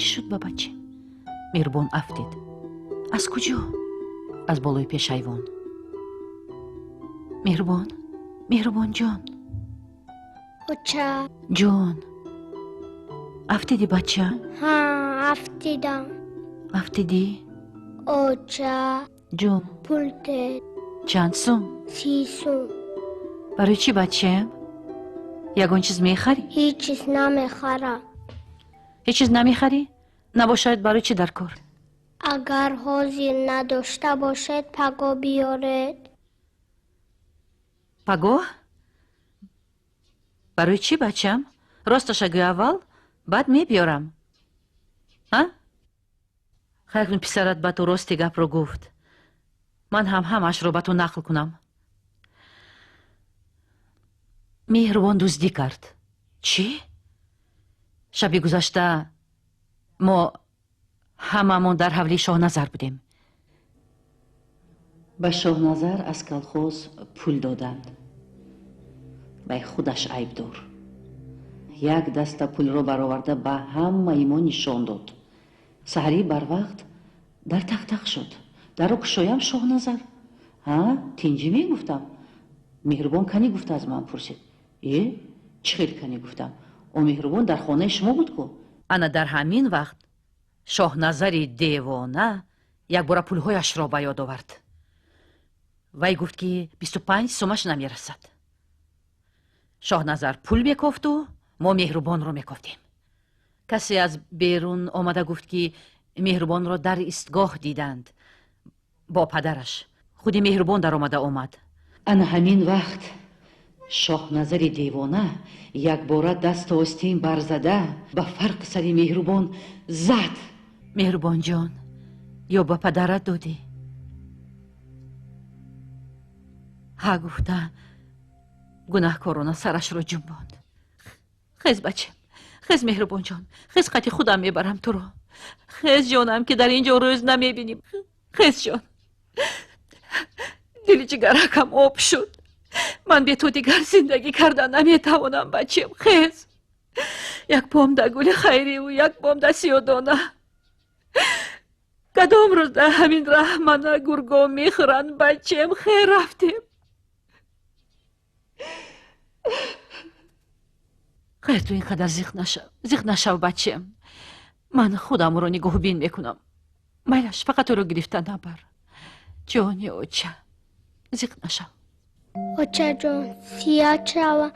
Чӣ шуд ба бача? Меҳрубон афтид. Аз куҷо? Аз болои пешайвон. Меҳрубон, Меҳрубонҷон. Оча. Ҷон. Афтидӣ, бача? Ҳа, афтидам. Афтидӣ? Оча. Ҷон. Пул дед. Чанд сум? 30 сум. Барои чӣ, бачаам? Ягон чиз мехарӣ? Ҳеҷ чиз намехарам. Ҳеҷ чиз намехарӣ? Набошад, барои чӣ дар кор? Агар ҳозир надошта бошед, пагоҳ биёред. Пагоҳ? Барои чӣ, бачам? Росташа гӯй аввал, баъд мебиёрам. Ҳа? Хайр, писарат ба ту рости гапро гуфт. Ман ҳам ҳамаашро ба ту нақл кунам. Меҳрубон дуздӣ кард. Чӣ? Шаби гузашта мо ҳамамон дар ҳавлии Шоҳназар будем. Ба Шоҳназар аз колхоз пул доданд. Вай худаш айбдор. Як даста пулро бароварда ба ҳамаи мо нишон дод. Саҳарӣ барвақт дар тақтақ шуд. Даро кушоям Шоҳназар. Ҳа, тинҷӣ мегуфтам. Меҳрубон канӣ гуфта аз ман пурсид. Э, чӣ хел канӣ гуфтам? О, Меҳрубон дар хонаи шумо буд ку? Ана дар ҳамин вақт Шоҳназари девона якбора пулҳояшро ба ёд овард. Вай гуфт, ки 25 сумаш намерасад. Шоҳназар пул мекофту мо Меҳрубонро мекофтем. Касе аз берун омада гуфт, ки Меҳрубонро дар истгоҳ диданд бо падараш. Худи Меҳрубон даромада омад. Ана ҳамин вақт Шоҳназари девона якбора дасту остин барзада ба фарқи сари Меҳрубон зад. Меҳрубонҷон, ё ба падарат додӣ? Ҳа гуфта гунаҳкорона сарашро ҷунбонд. Хез, бачам, хез, Меҳрубонҷон, хез, қати худам мебарам туро. Хез, ҷонам, ки дар ин ҷо рӯз намебинем. Хез, ҷон. Дили ҷигаракам об шуд. Ман бе ту дигар зиндагӣ карда наметавонам, бачам. Хез. Як пом да гули хайриву як пом да сиёдона. Кадом рӯз дар ҳамин раҳ мана гурго мехӯранд, бачам. Хер, рафтем. Хайр, ту ин қадар зиқ нашав, зиқ нашав, бачам. Ман худам ӯро нигоҳубин мекунам. Майлаш, фақат ӯро гирифта набар. Ҷони оча, зиқ нашав. Очаҷон, сиёҳ шава,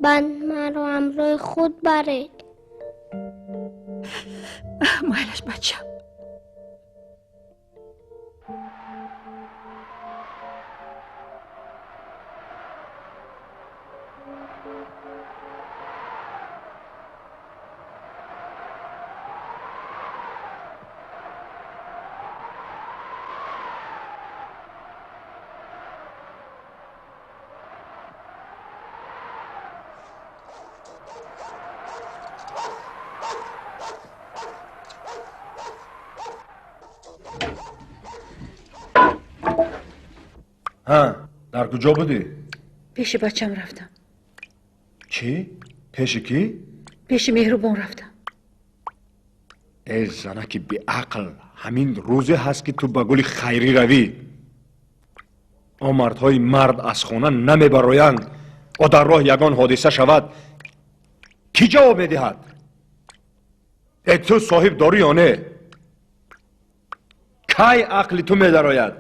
баъд маро ҳамроҳи худ баред. Майлаш, бачам. Ҳа, дар куҷо будӣ? Пеши бачам рафтам. Чӣ? Пеши кӣ? Пеши Меҳрубон рафтам. Э, занаки беақл, ҳамин рӯзе ҳаст, ки ту ба гули хайрӣ равӣ. Он мардҳои мард аз хона намебароянд. О дар роҳ ягон ҳодиса шавад, кӣ ҷавоб медиҳад? Э, ту соҳиб дорӣ ё не? Кай ақли ту медарояд?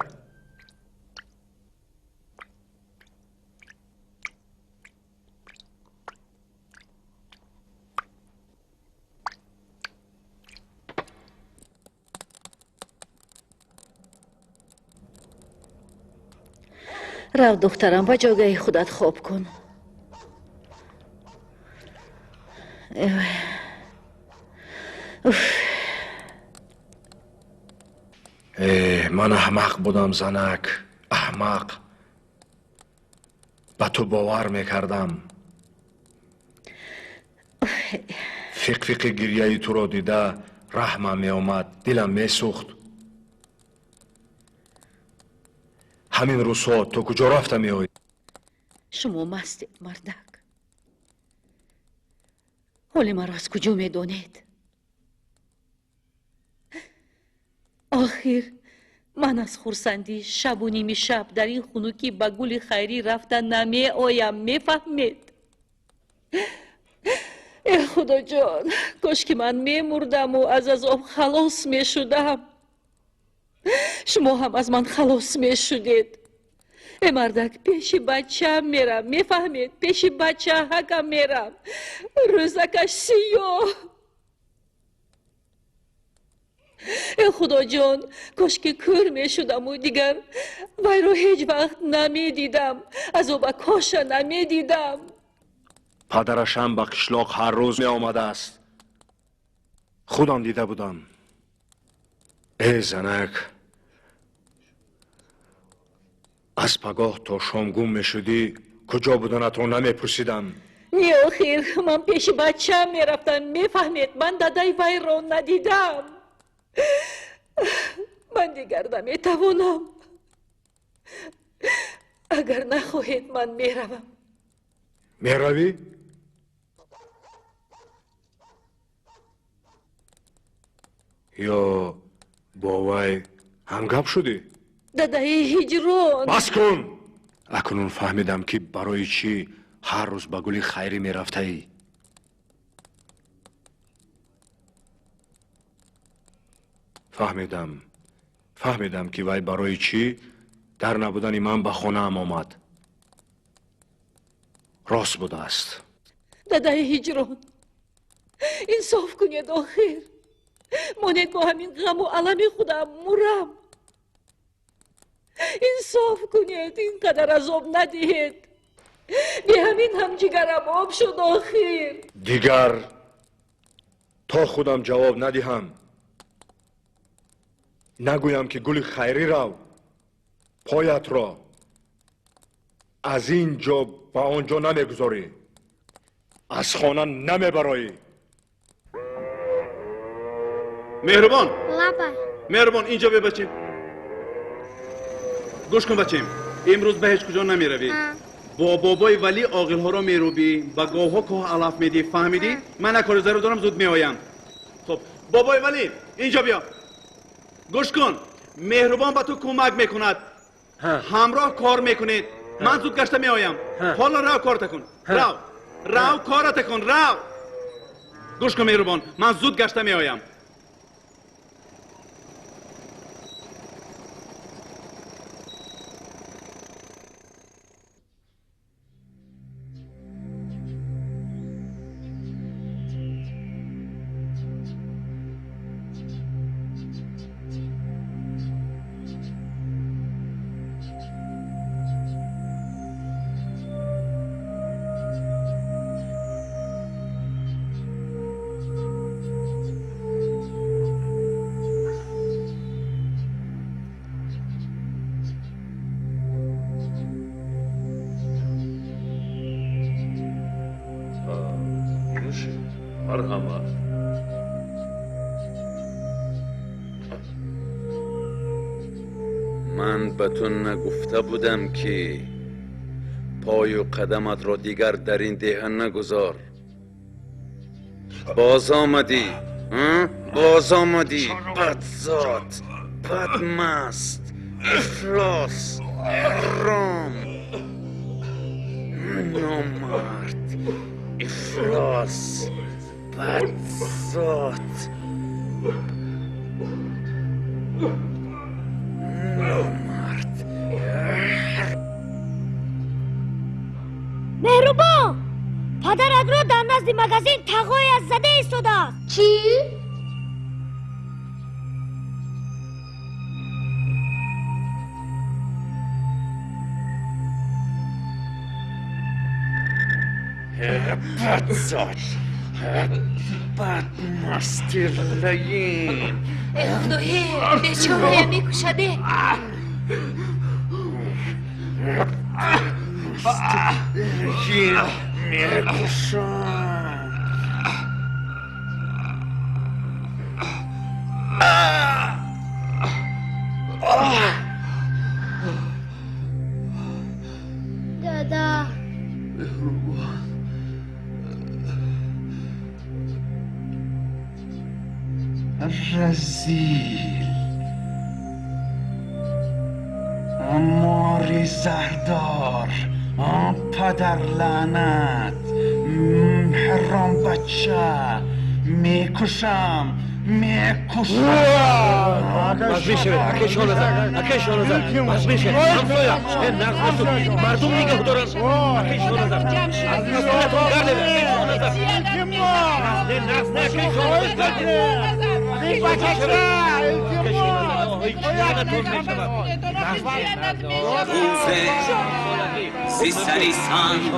Рав, духтарам, ба ҷойгаҳи худат хоб кун. Э, ман аҳмақ будам, занак, аҳмақ. Ба ту бовар мекардам. Фиқфиқи гирьяи туро дида раҳмам меомад, дилам месӯхт. Ҳамин рӯзҳо ту куҷо рафта меоӣ? Шумо мастед, мардак. Ҳоли маро аз куҷо медонед? Охир ман аз хурсандӣ шабу ними шаб дар ин хунукӣ ба гули хайрӣ рафта намеоям, мефаҳмед? Э худоҷон, кош ки ман мемурдаму аз азоб халос мешудам. Шумо ҳам аз ман халос мешудед. Э мардак, пеши бачаам мерам, мефаҳмед? Пеши бачаҳакам мерам. Рӯзакаш сиёҳ. Э худоҷон, кош ки кӯр мешудаму дигар вайро ҳеҷ вақт намедидам, азобакоша намедидам. Падарашам ба қишлоқ ҳар рӯз меомадааст. Худам дида будам. Э занак, аз пагоҳ то шом гум мешудӣ, куҷо буданатро намепурсидам. Не, охир, ман пеши бачаам мерафтам, мефаҳмед? Ман дадаи вайро надидам. Ман дигар наметавонам. Агар нахоҳед, ман меравам. Меравӣ? Ё бо вай ҳамгап шудӣ? Дадаи ҳиҷрон! Бас кун! Акнун фаҳмидам, ки барои чӣ ҳар рӯз ба гули хайрӣ мерафтаӣ. Фаҳмидам, ки вай барои чӣ дар набудани ман ба хонаам омад. Рост будааст. Дадаи ҳиҷрон, инсоф кунед охир. Монед бо ҳамин ғаму алами худам мурам. Инсоф кунед, ин қадар азоб надиҳед. Бе ҳамин ҳам ҷигарам об шуд охир. Дигар то худам ҷавоб надиҳам, нагӯям ки гули хайрӣ рав, поятро аз ин ҷо ба он ҷо намегузорӣ, аз хона намебароӣ. Меҳрубон, лаба. Меҳрубон, инҷо бе бачем. Гӯш кун бачем, имрӯз ба ҳеҷ куҷо намеравӣ. Бо бобои Валӣ оғилҳоро мерӯбӣ, ба говҳо кӯҳ алаф медӣ, фаҳмидӣ? Ман як кори зарур дорам, зуд меоям. Хуб, бобои Валӣ, инҷо биё. Гӯш кун, Меҳрубон ба ту кӯмак мекунад. Ҳамроҳ кор мекунед. Ман зуд гашта меоям. Ҳоло рав корта кун. Рав. Рав кората кун, рав. Гӯш кун Меҳрубон, ман зуд гашта меоям. Ман ба ту нагуфта будам, ки пою қадамат ро дигар дар ин деҳа нагузор. Боз омадӣ, боз омадӣ, бадзот, бадмаст, ифлос, ҳаром, номард, ифлос, бадзот, номард. Меҳрубон, падаратро дар назди магазин тағояш зада истодааст. Чӣ? Бадзот, бадмасти лаин. Э худое, бечорая мекушаде. Лаин мекушам. Дада. Разил. Мори заҳрдор, падар лаънат, ҳаром бача, мекушам, мекушам. Мешавед, акаи Шоҳназар, акаи Шоҳназар, нағз мешавед, ҳамсоя, нағз мешуд, мардум нигоҳ доранд, акаи Шоҳназар, аз масъулиятон гардед, акаи Шоҳназар, нағз не, акаи Шоҳназар, гардед, روزه سی سری سنگ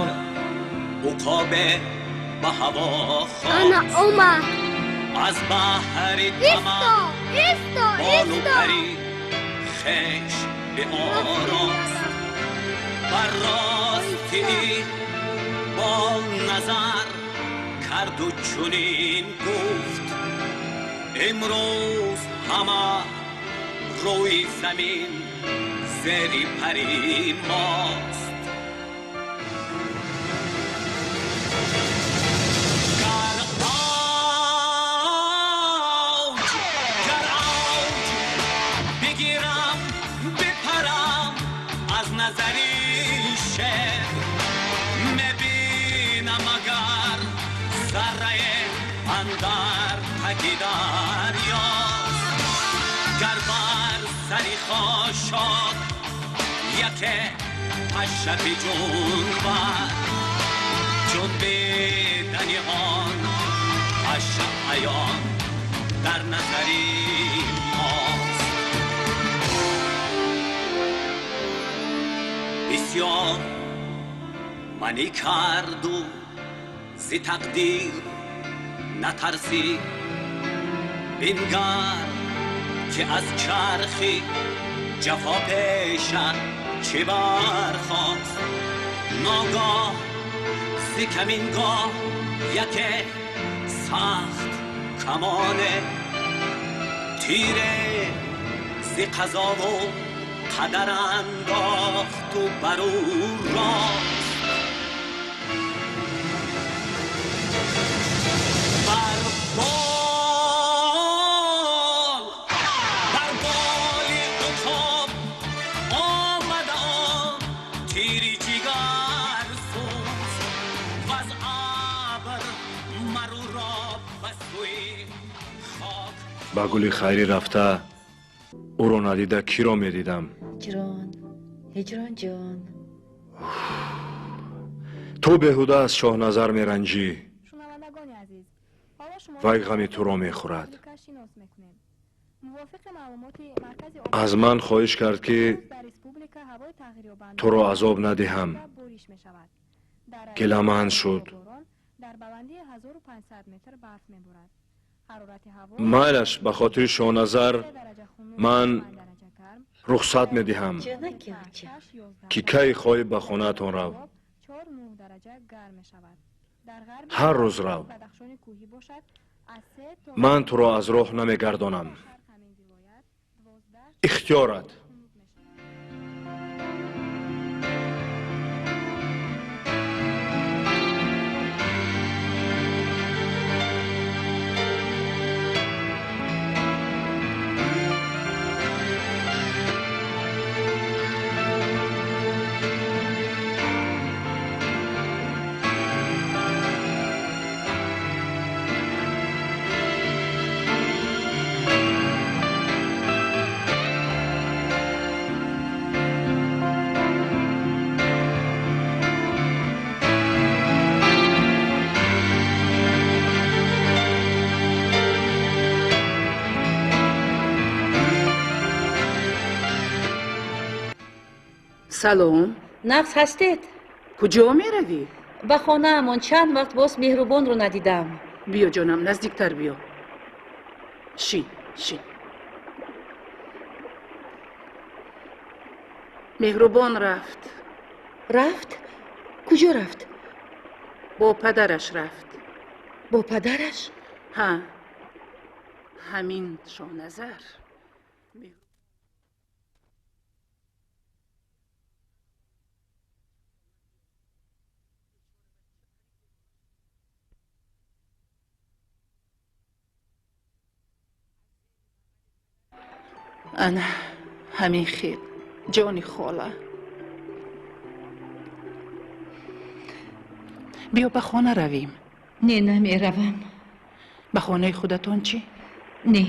عقابه به هوا خواست از بحر تمام بال و پری خویش به آراست بر راستی با نظر کرد و چنین گفت امروز همه روی زمین زیر پری ماست. گر اوج بگیرم بپرم از نظری شب میبینم اگر ذره اندر تکی دریاست گر بر سری خاشاک یک پشه بجنبد جنبیدن آن پشه عیان در نظری ماست. بسیار منی کرد و ز تقدیر نترسی بنگر که از چرخی جفا پیشه چه برخاست. ناگاه ز کمینگاه یک سخت کمانه تیره ز قضا و قدر انداخت و بر او راست. بر بال عقاب آمد آن تیری جگر سوز وز ابر مر او را به سوی خاک. Ба гули хайрӣ рафта ӯро надида киро медидам? Ҳиҷрон, Ҳиҷрон ҷон, ту беҳуда аз Шоҳназар меранҷӣ. Вай ғами туро мехӯрад. Аз ман хоҳиш кард ки туро азоб надиҳам. Гиламанд шуд. Майлаш, ба хотири Шоҳназар ман рухсат медиҳам ки кай хоҳӣ ба хонаатон рав. Ҳар рӯз рав. Ман туро аз роҳ намегардонам. Ихтиёрат. Салом. Нағз ҳастед? Куҷо меравӣ? Ба хонаамон. Чанд вақт боз Меҳрубонро надидам. Биё ҷонам, наздиктар биё. Шин, шин. Меҳрубон рафт. Рафт? Куҷо рафт? Бо падараш рафт. Бо падараш? Ҳа, ҳамин Шоҳназар. Ана ҳамин хел Ҷони хола, биё ба хона равем. Не, намеравам. Ба хонаи худатон чӣ? Не.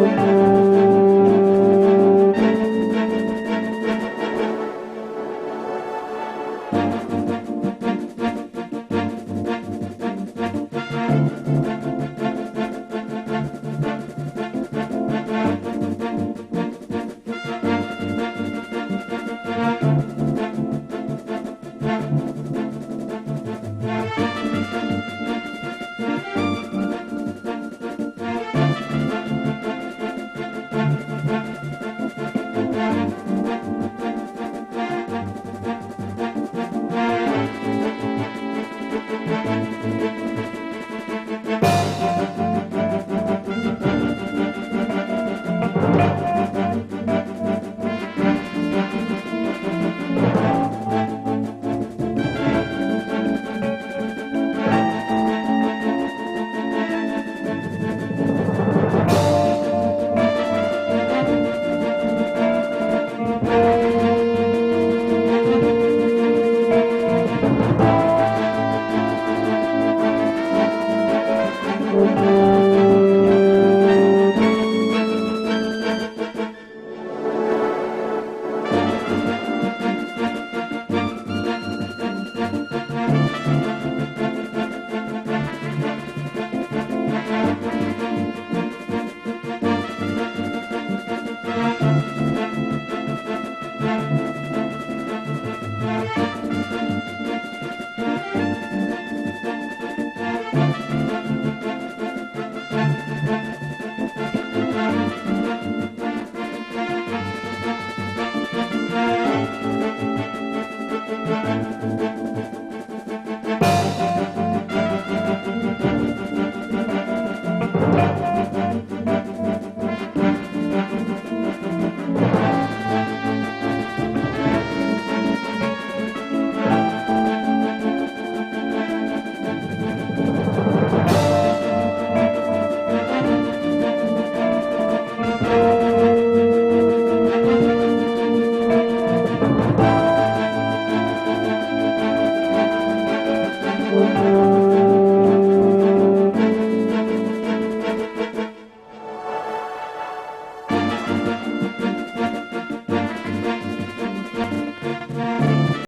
Thank you.